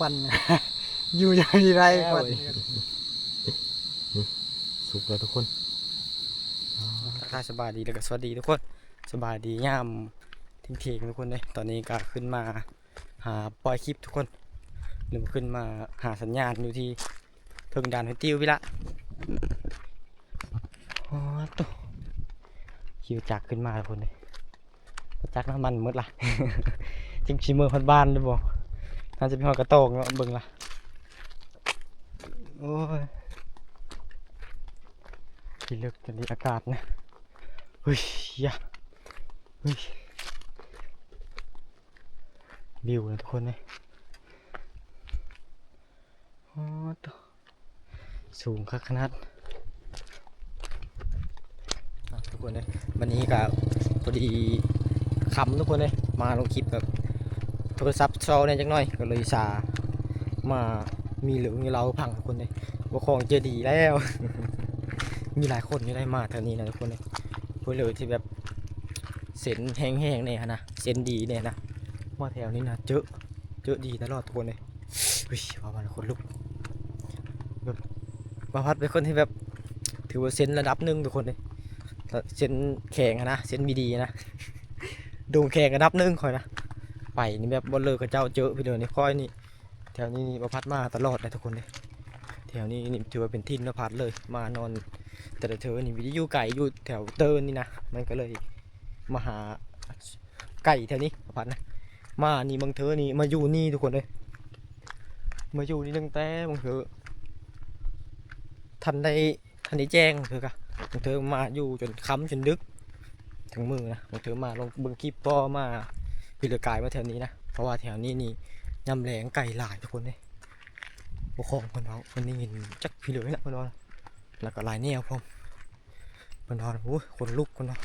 ປັ່ນ ຢູ່ ຢູ່ທີ່ໃດ ແລ້ວ ປັ່ນ ນີ້ ສຸກແລ້ວທຸກຄົນ. ທັກທາຍສະບາຍດີ ແລ້ວກໍສະຫວັດດີທຸກຄົນ. ສະບາຍດີຍາມທ່ຽງໆ ທຸກຄົນເດ້. ຕອນນີ້ກໍຂຶ້ນມາຫາປ່ອຍຄລິບທຸກຄົນ ຫຼືຂຶ້ນມາຫາສັນຍານຢູ່ທີ່ເທິງດ່ານຫ້ວຍຕິວພີ້ລະ. ໂອ້ໂຕ ຂີ່ຈັກຂຶ້ນມາທຸກຄົນເດ້. ຈັກນ້ຳມັນໝົດລະ ຈັກຊິເມືອຮອດບ້ານຫຼືບໍ່ ໜ້າຈະໄປຮອດກະຕອກເນາະ ເບິ່ງລະ. ໂອ້ຍ ທີ່ເລິກຈະດີອາກາດນະ. ເຮີ້ຍ ຢາ ເຮີ້ຍ ວິວນະທຸກຄົນເອີຍ. ໂອ້ໂຕ ສູງຄັກຂະໜາດ ອ່ະ ທຸກຄົນເອີຍ. ບັດນີ້ກໍພໍດີຄ່ຳທຸກຄົນເອີຍ ມາລົງຄລິບແບບໂທລະສັບຊໍແດ່ຈັກໜ້ອຍ ກໍເລີຍສາມາມີເລື່ອງມີລາວໃຫ້ຟັງທຸກຄົນເອີຍ. ບໍ່ຄອງເຈີດີແລ້ວ ມີຫຼາຍຄົນຢູ່ໄດ໋ມາແຖວນີ້ນະທຸກຄົນເອີຍ. ຜູ້ເລີຍທີ່ແບບເຊັນແຮງໆ ແດ່ຫັ້ນນະ ເຊັນດີແດ່ນະ ມາແຖວນີ້ນະ ເຈີ ເຈີດີຕະຫຼອດທຸກຄົນເອີຍ. ເຮີ້ຍ ວ່າມັນຂົນລຸກ ແບບ ບ່າວພັດເປັນຄົນທີ່ແບບ ຖືວ່າເຊັນລະດັບໜຶ່ງທຸກຄົນເອີຍ ເຊັນແຂງຫັ້ນນະ ເຊັນມີດີນະ ດົງແຂງລະດັບໜຶ່ງຂ້ອຍນະ. ໄປນີ້ແບບບໍ່ເລີກເຂົາເຈົ້າເຈີພີ່ເດີນີ້ ຂ້ອຍນີ້ ແຖວນີ້ນີ້ບ່າວພັດມາຕະຫຼອດເດ້ທຸກຄົນເດ້. ແຖວນີ້ນີ້ຖືວ່າເປັນຖິ່ນບ່າວພັດເລີຍ ມານອນແຕ່ລະເທີນີ້ ຢູ່ໄກຢູ່ແຖວເຕີນນີ້ນະ ມັນກໍເລີຍມາຫາ ໄກແຖວນີ້ ບ່າວພັດນະ. ມານີ້ບາງເທີນີ້ ມາຢູ່ນີ້ທຸກຄົນເອີຍ ມາຢູ່ນີ້ຕັ້ງແຕ່ບາງເທີ ທັນໄດ້ ທັນໄດ້ແຈ້ງເທື່ອກະ ບາງເທີມາຢູ່ຈົນຄ່ຳຈົນດຶກທັງມື້ນະ. ບາງເທີມາລົງເບິ່ງຄລິບ ພໍມາພີລະກາຍມາແຖວນີ້ນະ ເພາະວ່າແຖວນີ້ນີ້ຍາມແລງໄກ່ຫຼາຍທຸກຄົນເດ້. ຜູ້ປກຄອງເພິ່ນເວົ້າ ເພິ່ນໄດ້ຍິນຈັກພີເລີນະ ເພິ່ນວ່າ ແລ້ວກໍຫຼາຍແນວພ້ອມ. ເພິ່ນວ່າ ໂອ້ຍ ຂົນລຸກ ເພິ່ນວ່າ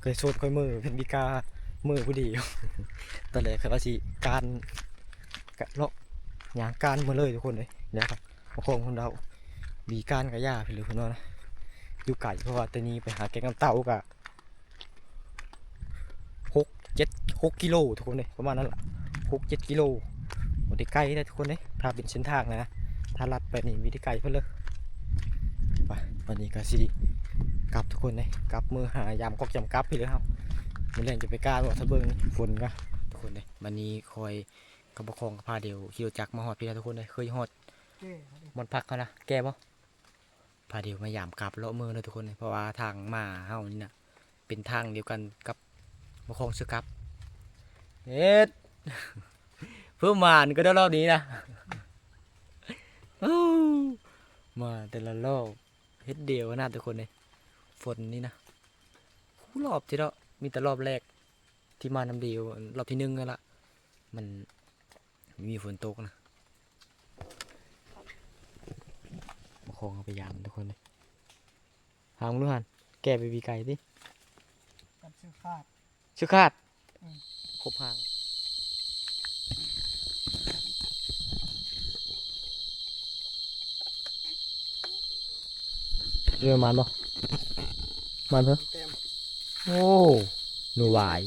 ເຄີຍໂສດເຄີຍເມີເປັນບີກາເມີຜູ້ດຽວ. ຕອນແລກເຄີຍວ່າຊິການ ກະເລາະຍ່າງການມາເລີຍທຸກຄົນເອີຍ. ແລ້ວກໍປະຄອງຄົນເຮົາ ບີການກະຢ່າໄປເລີຍ ເພິ່ນວ່ານະ ຢູ່ໄກ ເພາະວ່າແຕ່ນີ້ໄປຫາແກ້ງນ້ຳເຕົ້າກະ ຫົກ ເຈັດ ຫົກກິໂລທຸກຄົນເອີຍ ປະມານນັ້ນລະ ຫົກ ເຈັດກິໂລ. ບໍ່ໄດ້ໄກເດ້ທຸກຄົນເອີຍ ຖ້າເປັນເສັ້ນທາງນະ ຖ້າລັດໄປນີ້ມີແຕ່ໄກເພິ່ນເລີຍ. ໄປ ບັດນີ້ກໍຊິກັບທຸກຄົນເອີຍ ກັບ ມື້ຫາຍາມກອກຍາມກັບພີ້ເລີຍເຮົາ. ມື້ແລງຈະໄປການບໍ່ ຖ້າເບິ່ງຝົນກະ ທຸກຄົນເອີຍ. ບັດນີ້ຂ້ອຍກັບປະຄອງກັບພາດຽວຂີ່ລົດຈັກມາຮອດພີ້ແລ້ວທຸກຄົນເອີຍ ເຄີຍຮອດບ່ອນພັກເຮົານະ ແກ່ບໍ່? ພາດຽວມາຢາມກັບເລາະເມືອເດີທຸກຄົນ ເພາະວ່າທາງມາເຮົານີ້ນະ ເປັນທາງດຽວກັນກັບປະຄອງເສືອກັບ. ເຮັດ ເພີ່ມໝານກໍໄດ້ລອບນີ້ນະ ມາແຕ່ລະລອບ ເຮັດດຽວນະທຸກຄົນເອີຍ. ຝົນນີ້ນະ ຄູ່ລອບທີ່ເນາະ ມີແຕ່ລອບແລກທີ່ມານຳດຽວ ລອບທີໜຶ່ງນັ້ນລະ ມັນ ມີຝົນຕົກນະ ປະຄອງເອົາໄປຢາມທຸກຄົນເດ້. ຫາງດູຫັ້ນ ແກ່ໄປປີກາຍຕິ ກັບເສືອຂາດ ເສືອຂາດ ອືມ ຄົບຫາງ ເອີ ມານບໍ່? ມານເພິ່ນ ແຕ້ມ ໂອ້ ໜູຫວາຍ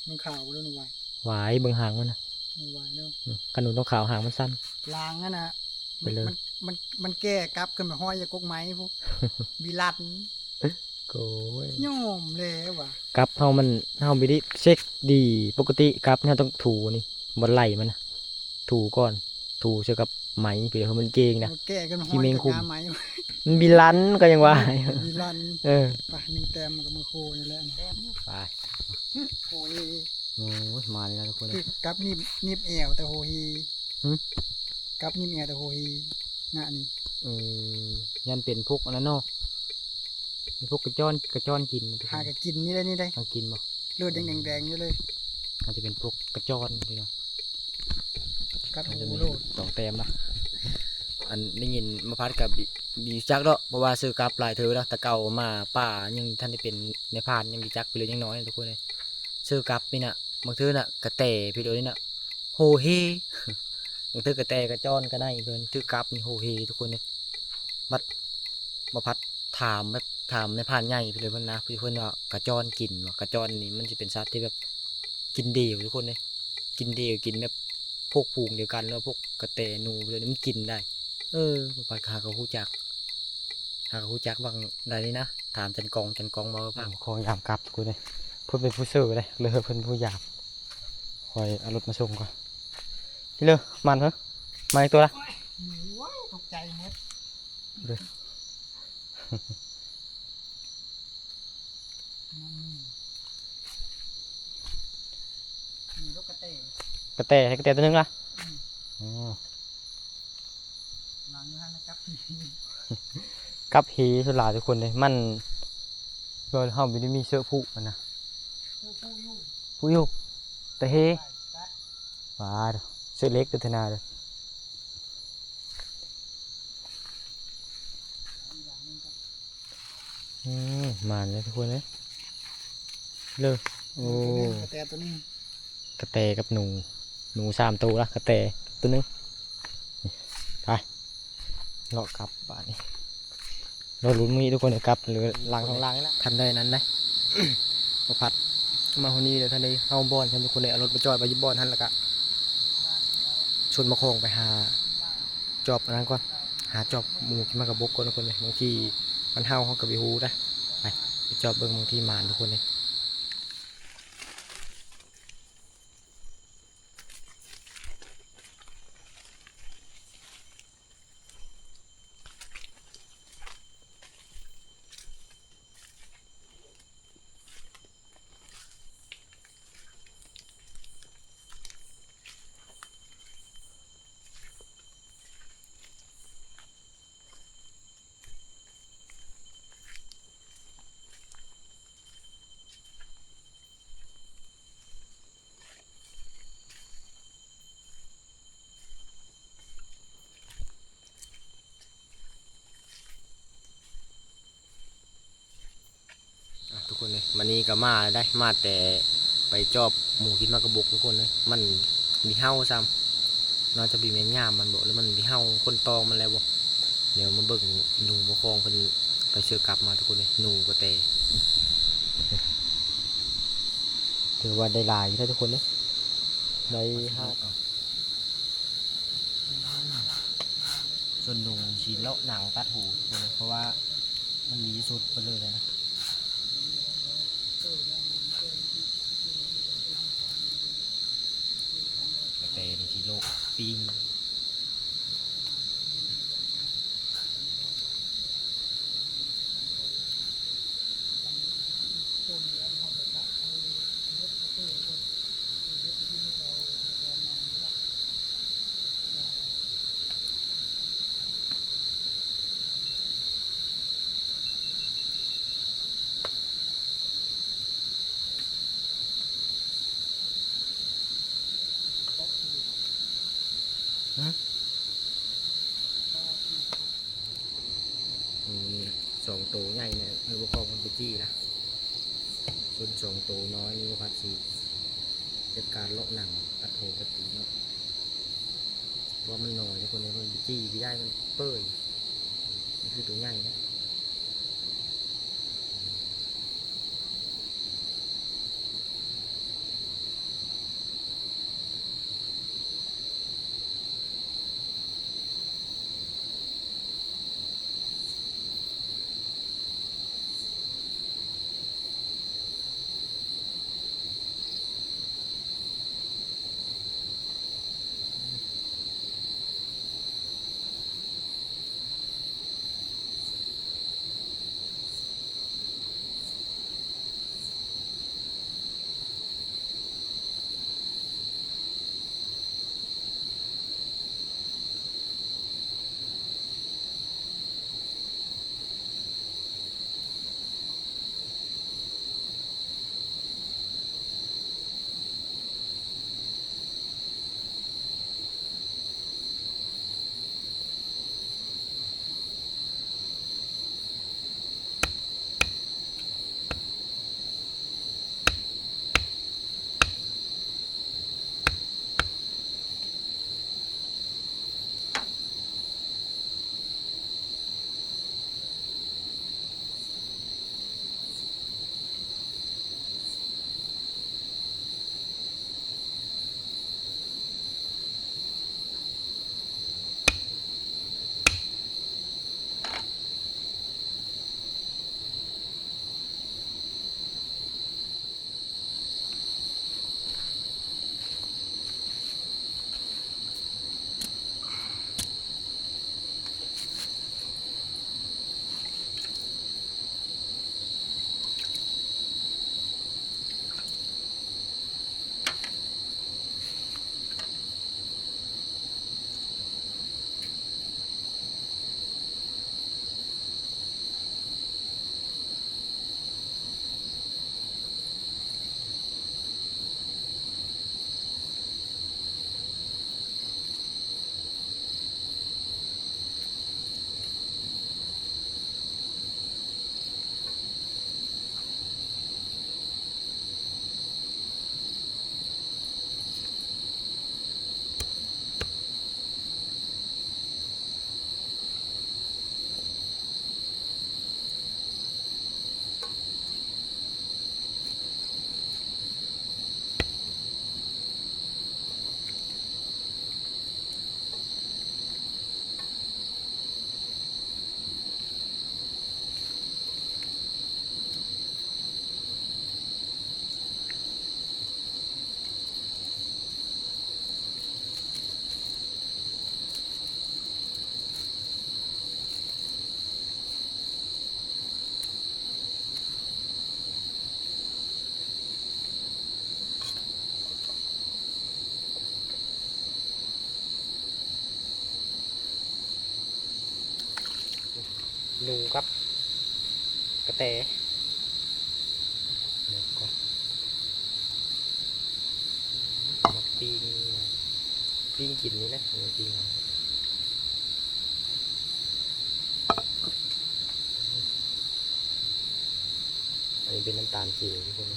ໜູຂາວບໍ່ ຫຼືໜູຫວາຍ? ຫວາຍ ເບິ່ງຫາງມັນນະ ໜູຫວາຍເນາະ ອືມ ຄັນໜູຕົວຂາວຫາງມັນສັ້ນ ລາງຫັ້ນນະ ໄປເລີຍ ມັນ ມັນ ມັນແກ່ກັບຂຶ້ນໄປຫ້ອຍຢູ່ກົກໄມ້ພຸ້ນ ບິລັນ ໂອ້ຍ ຍອມແລ້ວວ່າ ກັບເຮົາມັນ ເຮົາບໍ່ໄດ້ເຊັກດີ ປົກກະຕິກັບເຮົາຕ້ອງຖູນີ້ ບ່ອນໄຫຼມັນນະ ຖູກ່ອນ ຖູໃສ່ກັບໄມ້ ເພື່ອໃຫ້ມັນເກັ່ງນະ ມັນແກ່ຂຶ້ນມາຫ້ອຍ ຂີ້ແມງຄຸມ ກັບຫຍ້າໄມ້ ມັນບິລັນກໍຍັງວ່າ ບິລັນ ເອີ ໄປ ໜຶ່ງແຕ້ມກໍມາໂຄນີ້ແຫຼະ ໄປ ໂອ້ຍ ໂອ້ຍ ມາແລ້ວນະທຸກຄົນ ຄືກັບໜີບ ໜີບແອວແຕ່ໂຮເຮ ຫື ກັບໜີບແອວແຕ່ໂຮເຮ ນະນີ້ ເອີ ຢ້ານເປັນພວກອັນນັ້ນເນາະ ມີພວກກະຈ້ອນ ກະຈ້ອນກິນນະທຸກຄົນ ຫາກະກິນນີ້ໄດ໋ ນີ້ໄດ໋ ຫາກິນບໍ່? ເລືອດຍັງແດງໆຢູ່ເລີຍ ອາດຈະເປັນພວກກະຈ້ອນພີ່ນ້ອງ ກັດຫູໂລດ ສອງແຕ້ມນະ. ອັນໄດ້ຍິນມາພັດກັບ ບີຈັກເນາະ ເພາະວ່າເຊີກັບຫຼາຍເທື່ອແລ້ວ ແຕ່ເກົ່າມາປ່າຍັງທັນໄດ້ເປັນນາຍພານ ຍັງບີຈັກໄປເລີຍ ຍັງນ້ອຍທຸກຄົນເອີຍ. ເຊີກັບນີ້ນະ ບາງເທື່ອນະກະແຕພີ່ນ້ອງນີ້ນະ ໂຮເຮ ບາງເທື່ອກະແຕກະຈ້ອນກະໄນເພິ່ນ ຖືກັບນີ້ໂຮເຮທຸກຄົນເອີຍ. ບັດມາພັດ ຖາມແບບ ຖາມນາຍພານໃຫຍ່ເພິ່ນເລີຍ ເພິ່ນນະ ເພິ່ນວ່າກະຈ້ອນກິນວ່າ ກະຈ້ອນນີ້ມັນຊິເປັນສັດທີ່ແບບກິນເດວທຸກຄົນເອີຍ ກິນເດວ ກິນແບບ ພວກຝູງດຽວກັນ ຫຼືວ່າພວກກະແຕ ໜູ ພວກນີ້ມັນກິນໄດ້. ເອີ ບໍ່ປາດກໍຫາກໍຮູ້ຈັກ ຫາກໍຮູ້ຈັກບາງໃດນີ້ນະ. ຖາມຈັນກອງ ຈັນກອງເວົ້າໃຫ້ຟັງ. ຂໍຍາມກັບ ທຸກຄົນເອີຍ ເພິ່ນເປັນຜູ້ເຊີເດ້ ເລີຍເພິ່ນຜູ້ຢາມ. ຂ້ອຍເອົາລົດມາສົ່ງກ່ອນ. ທີ່ເລີ ມັນເຮີ ມາອີກຕົວລະ. ໂອ້ຍ ຕົກໃຈໝົດ. ເດີ ນີ້ລູກກະແຕ ກະແຕ ໃຫ້ກະແຕຕົວໜຶ່ງລະ. ອືມ ອໍ ຫຼັງຢູ່ຫັ້ນນະ ກັບ ກັບເຫສ່ວນຫຼາຍທຸກຄົນເດ້ ມັນ ເຮົາບໍ່ໄດ້ມີເຊືອກຜູກຫັ້ນນະ ຜູກຢູ່ ຜູກຢູ່ ແຕ່ເຫ ປາດ ເຊືອກເຫຼັກເດີ ເທິງໜ້າເດີ. ອືມ ມາແລ້ວທຸກຄົນເອີຍ ເລີ ໂອ້ ກະແຕຕົວໜຶ່ງ ກະແຕກັບໜູ ໜູສາມໂຕລະ ກະແຕຕົວໜຶ່ງ. ໄປ ເລາະກັບບາດນີ້ ລໍລຸ້ນມື້ນີ້ທຸກຄົນ ໄດ້ກັບຫຼືຫຼັງທາງຫຼັງນີ້ລະ. ທັນໄດ້ນັ້ນໄດ໋ ບໍ່ພັດມາຮອດນີ້ແລ້ວ ທັນໄດ້ເຮົາບ່ອນ ທັນທຸກຄົນໄດ້ເອົາລົດໄປຈອດໄວ້ຢູ່ບ່ອນຫັ້ນ ແລ້ວກະຊົນໝາກຂອງໄປຫາຈອບອັນນັ້ນກ່ອນ ຫາຈອບໝູກິນໝາກກະບົກກ່ອນທຸກຄົນເອີຍ. ບາງທີມັນເຫົ່າ ເຮົາກໍບໍ່ຮູ້ນະ. ໄປ ໄປຈອບເບິ່ງ ບາງທີໝານທຸກຄົນເອີຍ. ອ່ະ ທຸກຄົນເອີຍ ມື້ນີ້ກໍມາແລ້ວໄດ໋ ມາແຕ່ໄປຈອບໝູກິນໝາກກະບົກ ທຸກຄົນເອີຍ. ມັນມີເຫົ່າຊ້ຳ ໜ້າຈະບໍ່ແມ່ນຍາມມັນບໍ ຫຼືມັນມີເຫົ່າຄົນຕອງມັນແລ້ວບໍ. ດຽວມາເບິ່ງໜູປະຄອງເພິ່ນໄປເຊືອກັບມາ ທຸກຄົນເອີຍ. ໜູກະແຕ ຖືວ່າໄດ້ຫຼາຍຢູ່ເດ້ທຸກຄົນເອີຍ ໄດ້ຫ້າ ສ່ວນໜູຊິເລາະໜັງຕັດຫູ ເພາະວ່າມັນມີສົດໄປເລີຍນະ. ກະແຕນີ້ຊິໂລະປີ້ງ. ອືມ ສອງໂຕໃຫຍ່ນີ້ ເອີ ບໍ່ຄອງມັນໄປຈີ້ລະ ສ່ວນສອງໂຕນ້ອຍນີ້ ບໍ່ພັດຊິຈັດການເລາະໜັງ ຕັດຫົວຕັດຕີເນາະ ເພາະວ່າມັນນ້ອຍ ຄົນນີ້ມັນໄປຈີ້ບໍ່ໄດ້ ມັນເປີຍ. ນີ້ຄືໂຕໃຫຍ່ນະ. ອ ຢູ່ກັບກະແຕ ແລ້ວກໍມາປີ້ງ ປີ້ງກິນນີ້ແຫຼະ ປີ້ງເອົາ. ອັນນີ້ເປັນນ້ຳຕານເຈທຸກຄົນ.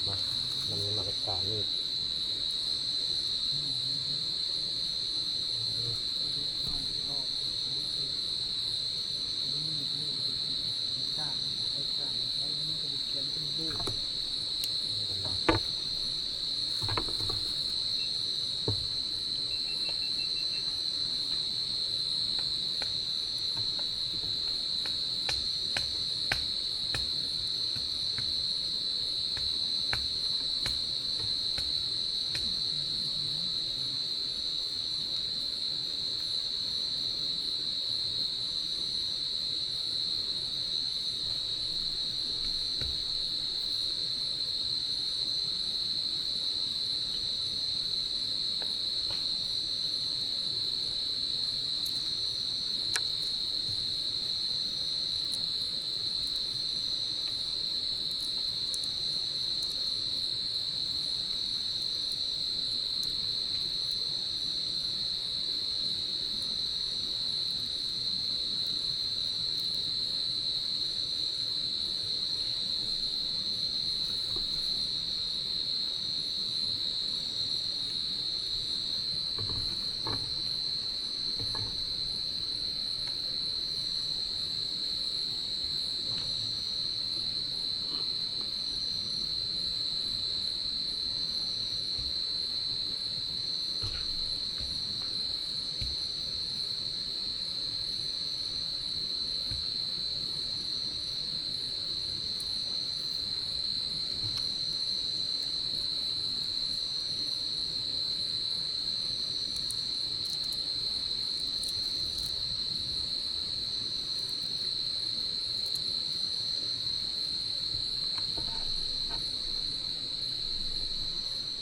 ມາ ມັນມີມາກະການນີ້.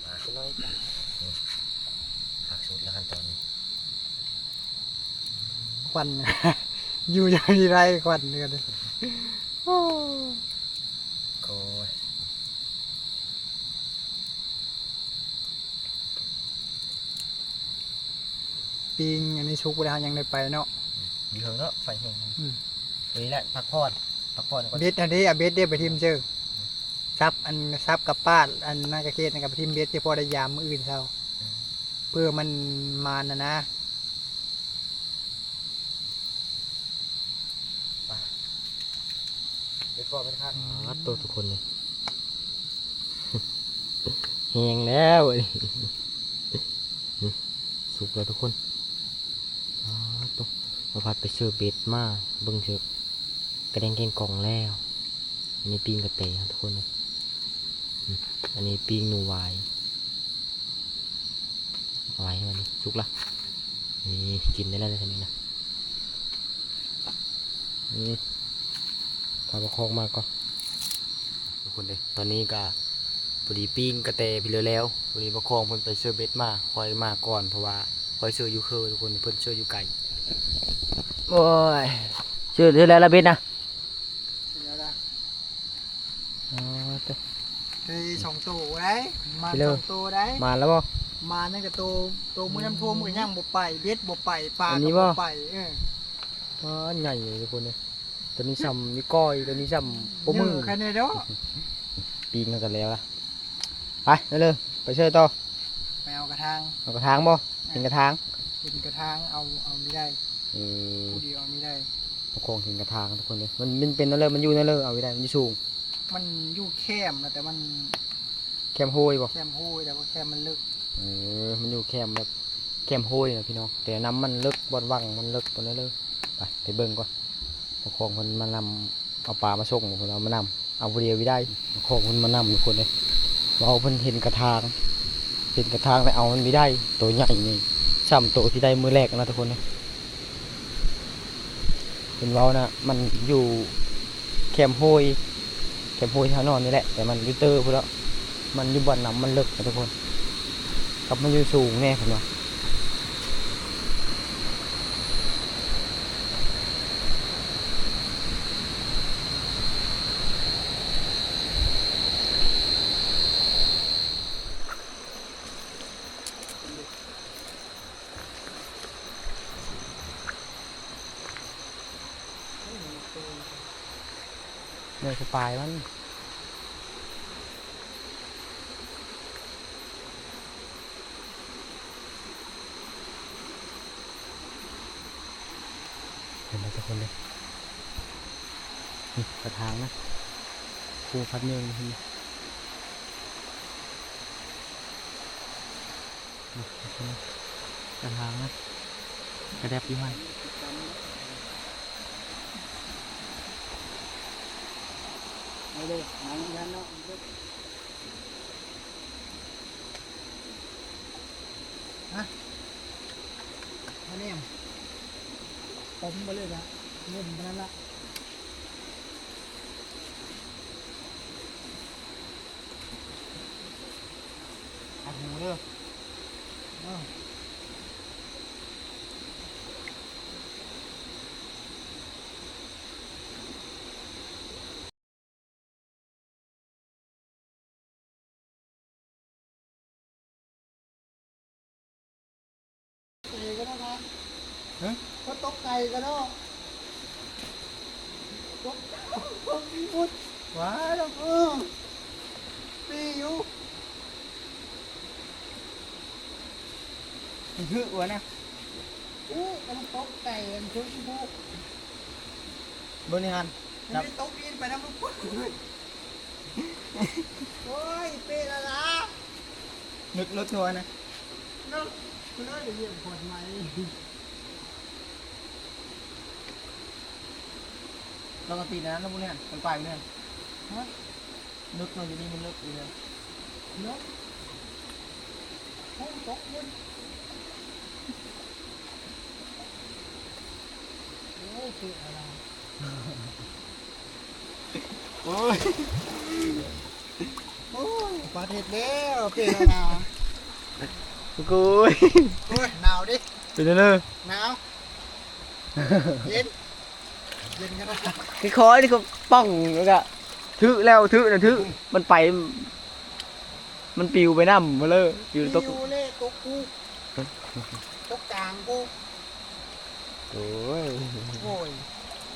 ມາ ນ້ອຍ ຄັກສຸດແລ້ວຂັ້ນຕອນນີ້. ຄວັນ ຢູ່ຢ່າງໃດ ຄວັນເດືອນ ໂອ້ ໂອ້ຍ ປີ້ງອັນນີ້ສຸກແລ້ວ ເຮົາຍັງໄດ້ໄປເນາະ. ຢູ່ເທິງເນາະ ໄຟແຮງ. ອືມ ຕົວນີ້ແຫຼະ ພັກຜ່ອນ ພັກຜ່ອນກ່ອນ. ເບັດຫັ້ນເດ້ ເອົາເບັດເດ້ໄປຖິ້ມເຊີ ສັບ ອັນ ສັບກັບປາດ ອັນນັ້ນກະເຂດນັ້ນກະໄປຖິ້ມເບັດ ຈະພໍໄດ້ຍາມມື້ອື່ນເຊົ້າ. ອືມ ເພື່ອມັນມານນະນະ. ໄປ ເບັດພໍເປັນຄັນ. ປາດໂຕ ທຸກຄົນເລີຍ ແຮງແລ້ວ ອັນນີ້ ສຸກແລ້ວທຸກຄົນ. ປາດໂຕ ປະພັດໄປເຊີເບັດມາ ເບິ່ງເຊີ ກະແດງແກງກ່ອງແລ້ວ. ອັນນີ້ປີ້ງກະແຕທຸກຄົນເລີຍ. ອືມ ອັນນີ້ປີ້ງໜູຫວາຍ. ເອົາໄວ້ໃຫ້ມັນສຸກລະ. ນີ້ ກິນໄດ້ແລ້ວເດ້ ອັນນີ້ນະ. ນີ້ ພາປະຄອງມາກ່ອນ ທຸກຄົນເດ້. ຕອນນີ້ກະພໍດີປີ້ງກະແຕພີ້ແລ້ວ. ພໍດີປະຄອງເພິ່ນໄປເຊີເບັດມາ ຂ້ອຍມາກ່ອນ ເພາະວ່າຂ້ອຍເຊີຢູ່ເຄີ ທຸກຄົນ ເພິ່ນເຊີຢູ່ໄກ. ໂອ້ຍ ເຊີ ເຊີແລ້ວລະເບັດນະ. ເອີ ໂຕ ໄດ້ສອງໂຕໄດ໋ ມານສອງໂຕໄດ໋. ມານແລ້ວບໍ່? ມານນັ້ນກະໂຕ ໂຕມື້ນ້ຳຖ້ວມກະຍັງບໍ່ໄປ ເບັດບໍ່ໄປ ປາກະບໍ່ໄປ. ເອີ ປາໃຫຍ່ເລີຍທຸກຄົນເອີຍ. ໂຕນີ້ສ່ຳນິ້ວກ້ອຍ ໂຕນີ້ສ່ຳໂປ້ມື ໃຫຍ່ຂະໜາດໃດເນາະ. ປີ້ງເຮົາກະແລ້ວລະ. ໄປ ເດີ ໄປເຊີຕໍ່ ໄປເອົາກະຖາງ. ເອົາກະຖາງບໍ່? ເຫັນກະຖາງ ເຫັນກະຖາງ ເອົາ ເອົານີ້ໄດ້. ເອີ ຜູ້ດຽວເອົານີ້ໄດ້ ປະຄອງເຫັນກະຖາງທຸກຄົນເດີ. ມັນ ມັນເປັນແນວເລີ ມັນຢູ່ແນວເລີ ເອົາໄວ້ໄດ້ ມັນຢູ່ສູງ. ມັນຢູ່ແຄມນະ ແຕ່ມັນ ແຄມໂຮຍບໍ່? ແຄມໂຮຍ ແຕ່ວ່າແຄມມັນເລິກ. ເອີ ມັນຢູ່ແຄມແບບ ແຄມໂຮຍນະພີ່ນ້ອງ ແຕ່ນ້ຳມັນເລິກ ບ່ອນຫວ່າງມັນເລິກ ບ່ອນນັ້ນເລີ. ໄປ ໄປເບິ່ງກ່ອນ ປະຄອງເພິ່ນມານຳ ເອົາປາມາສົ່ງ ເພິ່ນເອົາມານຳ ເອົາຜູ້ດຽວບໍ່ໄດ້ ປະຄອງເພິ່ນມານຳທຸກຄົນເດີ. ເວົ້າເພິ່ນເຫັນກະທາງ ເຫັນກະທາງແລ້ວເອົາມັນບໍ່ໄດ້ ໂຕໃຫຍ່ນີ້ ສ່ຳໂຕທີ່ໄດ້ມື້ແລກນະທຸກຄົນ. ເພິ່ນເວົ້ານະ ມັນຢູ່ແຄມຫ້ວຍ ແຄມຫ້ວຍທີ່ເຮົານອນນີ້ແຫຼະ ແຕ່ມັນຢູ່ເຕີພຸ້ນແລ້ວ ມັນຢູ່ບ່ອນນ້ຳມັນເລິກນະທຸກຄົນ ກັບມັນຢູ່ສູງແດ່ເພິ່ນວ່າ. ແມ່ນສະປາຍມັນ. ເຫັນບໍ່ທຸກຄົນເດ້ ນີ້ກະທາງນະ ຄູພັດເນີງເຫັນບໍ່ ນີ້ກະທາງນະ ກະແດັບຢູ່ຫັ້ນ. ເອົາເດີ ມານຳກັນເນາະ. ຮະ ມາແນມ ຕົມໄປເລີຍລະ ງຸ້ມປານນັ້ນລະ ອັດຫູເດີ ເອີ. ໄກກະດອກ ຮະ ບໍ່ຕົກໄກກະດອກ ຕົກ ຕົກທີ່ພຸ້ນ ວ້າວ ເອີ ປີຢູ່ ມັນຖືກວ່ານະ ໂອ້ ກະຕົກໄກ ມັນຖືກທີ່ພຸ້ນ ເບິ່ງນີ້ຫັ້ນ. ມັນໄດ້ຕົກດິນໄປນຳລູກ ໂອ້ຍ ເປະລະລະ ນຶກລົດໂທນະ ເນາະ ເລີຍໄດ້ຮຽນພອດໃໝ່ ລອງຕີນະ ລອງບໍ່ແມ່ນ ມັນໄປບໍ່ແມ່ນ ຮະ ນຶກເນາະ ຢູ່ນີ້ມັນເລິກຢູ່ເນາະ ເນາະ ໂອ້ ຕົກພຸ້ນ ໂອ້ຍ ເປະລະລະ. ໂອ້ຍ ໂອ້ຍ ປາດເຮັດແລ້ວ ເປລາລາ ໂອ້ຍ ໂອ້ຍ ໜາວເດ້ ເປັນແນວໃດ ໜາວ ເຢັນ ເຢັນກະດາ ຄ່ອຍໆ ນີ້ກະປ້ອງ ແລ້ວກະຖືແລ້ວ ຖືນະ ຖື ມັນໄປ ມັນປິວໄປນຳ ມາເລີຍ ປິວຕົກ ປິວເລີຍ ຕົກພູ ຕົກກາງພູ ໂອ້ຍ ໂອ້ຍ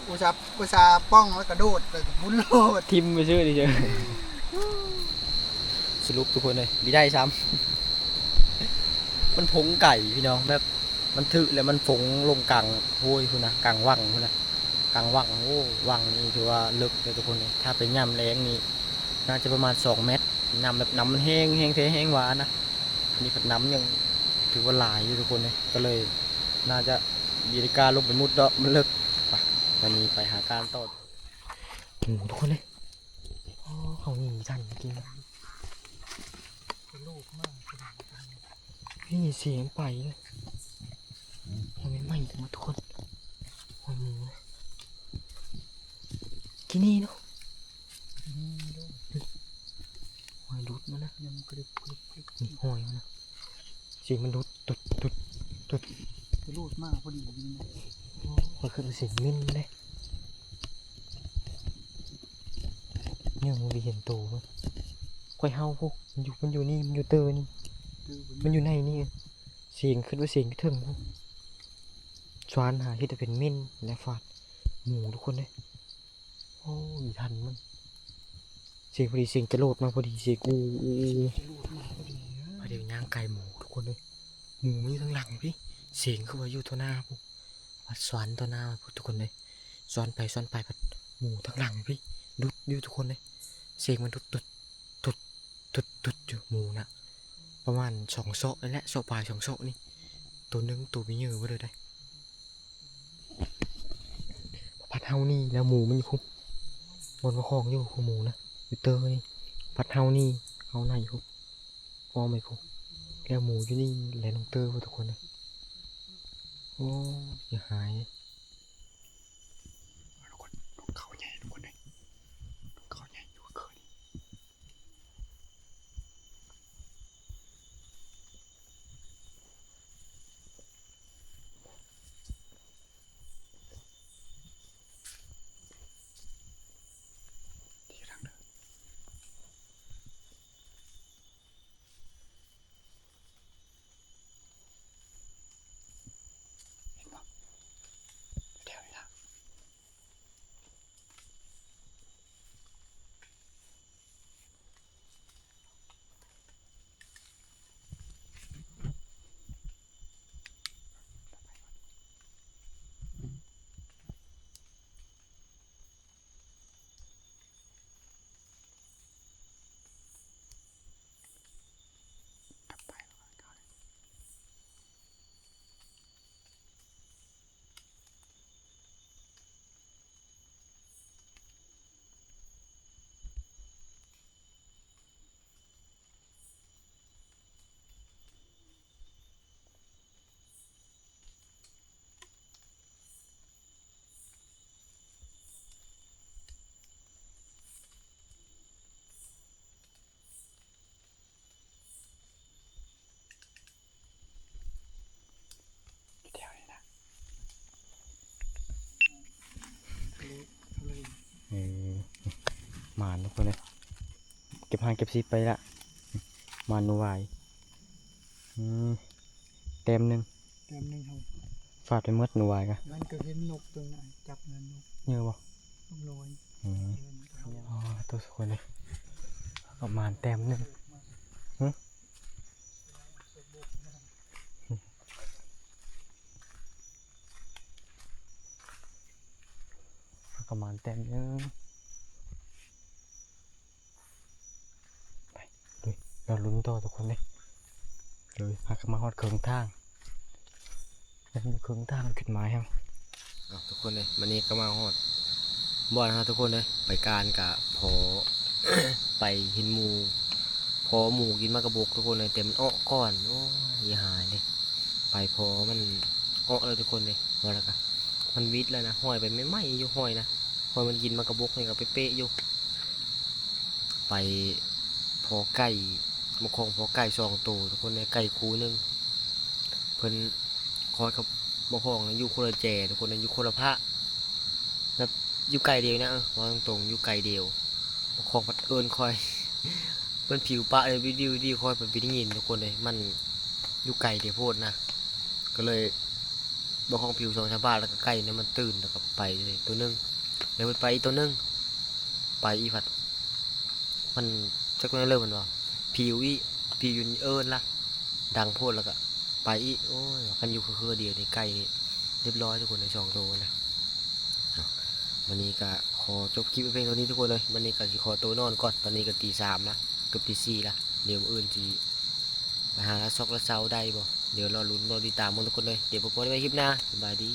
ອຸດສ່າ ອຸດສ່າປ້ອງແລ້ວກະໂດດ ແລ້ວກະບຸນໂລດ ຖິ້ມໄປຊື່ນີ້ເຈີ ສະຫຼຸບທຸກຄົນເອີຍ ບໍ່ໄດ້ຊ້ຳ ມັນຟົງໄກພີ່ນ້ອງ ແບບມັນຖືກແລ້ວມັນຟົງລົງກາງຫ້ວຍພຸ້ນນະ ກາງວັງພຸ້ນນະ ກາງວັງ ໂອ້ ວັງນີ້ຖືວ່າເລິກເດີທຸກຄົນເອີຍ ຖ້າເປັນຍາມແລ້ງນີ້ ໜ້າຈະປະມານສອງແມັດ ນ້ຳແບບ ນ້ຳມັນແຮງ ແຮງແທ້ແຮງຫວານນະ ອັນນີ້ພັດນ້ຳຍັງຖືວ່າຫຼາຍຢູ່ທຸກຄົນເອີຍ ກະເລີຍໜ້າຈະບໍ່ໄດ້ກ້າລົງໄປມຸດດອກ ມັນເລິກ ໄປ ບາດນີ້ໄປຫາການຕໍ່ ໂອ້ ທຸກຄົນເອີຍ ໂອ້ ເຮົາໜີທັນເມື່ອກີ້ ກະໂລກມາກ ໄດ້ຍິນສຽງໄປເລີຍ ໂອ້ຍ ໄໝ້ໆ ທຸກຄົນ ໂອ້ຍ ໝູ ທີ່ນີ້ເນາະ ທີ່ນີ້ເນາະ ໂອ້ຍ ດຸດມານະ ຍັງກະດຶບກະດຶບກະດຶບ ນີ້ຫ້ອຍມັນນະ ສຽງມັນດຸດ ດຸດ ດຸດ ດຸດ ກະໂລດມາພໍດີນີ້ນະ ໂອ້ຍ ຂ້ອຍຄິດວ່າສຽງເໝັນເດ້ ຍັງບໍ່ໄດ້ເຫັນໂຕມັນ ຂ້ອຍເຫົ່າພຸ້ນ ມັນຢູ່ ມັນຢູ່ນີ້ ມັນຢູ່ເຕີນີ້ ມັນຢູ່ໃນນີ້ ສຽງ ຄິດວ່າສຽງຢູ່ເທິງພຸ້ນ ສວານຫາເຮັດໃຫ້ເປັນເໝັນ ແລະ ຟາດໝູທຸກຄົນເອີຍ ໂອ້ຍ ທັນມັນ ສຽງພໍດີ ສຽງຈະໂລດມາພໍດີ ສຽງອູ ອູ ອູ ຈະໂລດມາພໍດີ ພໍດີຍ່າງໃກ້ໝູທຸກຄົນເອີຍ ໝູມັນຢູ່ທາງຫຼັງພີ້ ສຽງຄືວ່າຢູ່ຕໍ່ໜ້າພຸ້ນ ວ່າສວານຕໍ່ໜ້າພຸ້ນທຸກຄົນເອີຍ ສວານໄປສວານໄປ ພັດໝູທາງຫຼັງພີ້ ດຸດຢູ່ທຸກຄົນເອີຍ ສຽງມັນດຸດ ດຸດ ດຸດ ດຸດ ດຸດຢູ່ໝູນະ ປະມານສອງເຊາະນີ້ແຫຼະ ເຊາະປາຍສອງເຊາະນີ້ ໂຕໜຶ່ງໂຕມີເຫຍື່ອບໍ່ເດີໄດ ພັດເຮົານີ້ແລ້ວໝູມັນຢູ່ພຸ້ນ ບ່ອນວ່າຂອງຢູ່ ໝູນະ ຢູ່ເຕີນີ້ ພັດເຮົານີ້ ເຮົາໃນພຸ້ນ ອ້ອມໄປພຸ້ນ ແລ້ວໝູຢູ່ນີ້ແລ່ນລົງເຕີພຸ້ນທຸກຄົນເອີຍ. ໂອ້ ຢ່າຫາຍເດ້ທຸກຄົນ ເຂົາໃຫຍ່ທຸກຄົນເອີຍ ເຂົາໃຫຍ່ຢູ່ຄືນີ້. ເຫັນບໍ່? ແຖວນີ້ລະ. ເອີ ໝານທຸກຄົນເອີຍ ເກັບຫາເກັບຊີບໄປລະ ໝານໜູຫວາຍ. ອືມ ແຕ້ມໜຶ່ງ ແຕ້ມໜຶ່ງເຮົາ ຟາດໄປໝົດໜູຫວາຍກະ ນັ້ນກໍເຫັນນົກຕົວນັ້ນ ຈັບນັ້ນນົກ ເຍອະບໍ່? ນ້ອຍ. ອືມ ເອີ ໂອ້ ທຸກຄົນເອີຍ ປະມານແຕ້ມໜຶ່ງ ຫຶ ປະມານແຕ້ມໜຶ່ງ. ໄປ ລຸຍ ລໍລຸ້ນຕໍ່ທຸກຄົນເດີ ລຸຍ ພາກັນມາຮອດເຄິ່ງທາງ ຍັງຢູ່ເຄິ່ງທາງຈຸດໝາຍເຮົາ. ເອົາ ທຸກຄົນເດີ ມື້ນີ້ກໍມາຮອດບ່ອນເຮົາທຸກຄົນເດີ ໄປການກະພໍ ໄປເຫັນໝູ່ ພໍໝູ່ກິນໝາກກະບົກທຸກຄົນເດີ ແຕ່ມັນເອາະກ່ອນ ໂອ້ຍ ຢ່າຫາຍເດ້ ໄປພໍມັນເອາະເລີຍທຸກຄົນເດ້ ວ່າແລ້ວກະ ມັນຫວິດແລ້ວນະ ຫ້ອຍໄປໃໝ່ໆຢູ່ ຫ້ອຍນະ ຫ້ອຍມັນກິນໝາກກະບົກນີ້ກໍເປະໆຢູ່. ໄປພໍໄກ່ ໝາກຂອງພໍໄກ່ສອງໂຕທຸກຄົນເອີຍ ໄກ່ຄູ່ໜຶ່ງ ເພິ່ນຂ້ອຍກັບໝາກຂອງຢູ່ຄົນລະແຈທຸກຄົນເອີຍ ຢູ່ຄົນລະພາກ ແບບຢູ່ໄກ່ດຽວນະ ເອີ ເວົ້າຕົງໆ ຢູ່ໄກ່ດຽວ ໝາກຂອງພັດເອີ້ນຂ້ອຍ ເພິ່ນຜິວປະເລີຍ ວິວໆ ຂ້ອຍໄປບໍ່ໄດ້ຍິນທຸກຄົນເອີຍ ມັນຢູ່ໄກເດໂພດນະ ກໍເລີຍ ບໍ່ຂອງຜິວສອງສາມບາດ ແລ້ວກໍໄກ່ນີ້ມັນຕື່ນ ແລ້ວກໍໄປເລີຍໂຕໜຶ່ງ ແລ້ວເພິ່ນໄປອີກໂຕໜຶ່ງ ໄປອີກພັດ ມັນຈັກແນວເລີຍມັນວ່າ ຜິວອີກ ຜິວຢູ່ນີ້ເອີ້ນລະ ດັງໂພດ ແລ້ວກໍໄປອີກ ໂອ້ຍ ຄັນຢູ່ຄືໆດຽວນີ້ ໄກ່ນີ້ລຽບຮ້ອຍທຸກຄົນ ໄດ້ສອງໂຕນະ. ເອົາ ມື້ນີ້ກໍຂໍຈົບຄລິບໄວ້ພຽງເທົ່ານີ້ທຸກຄົນເອີຍ ມື້ນີ້ກໍຊິຂໍໂຕນອນກ່ອນ ຕອນນີ້ກໍຕີສາມລະ ເກືອບຕີສີ່ລະ ດຽວມື້ອື່ນຊິ ໄປຫາລັດຊອກລັດເຊົາໄດ້ບໍ່ ດຽວລໍລຸ້ນລໍຕິດຕາມເບິ່ງທຸກຄົນເອີຍ ດຽວພົບກັນໃໝ່ຄລິບໜ້າ ສະບາຍດີ.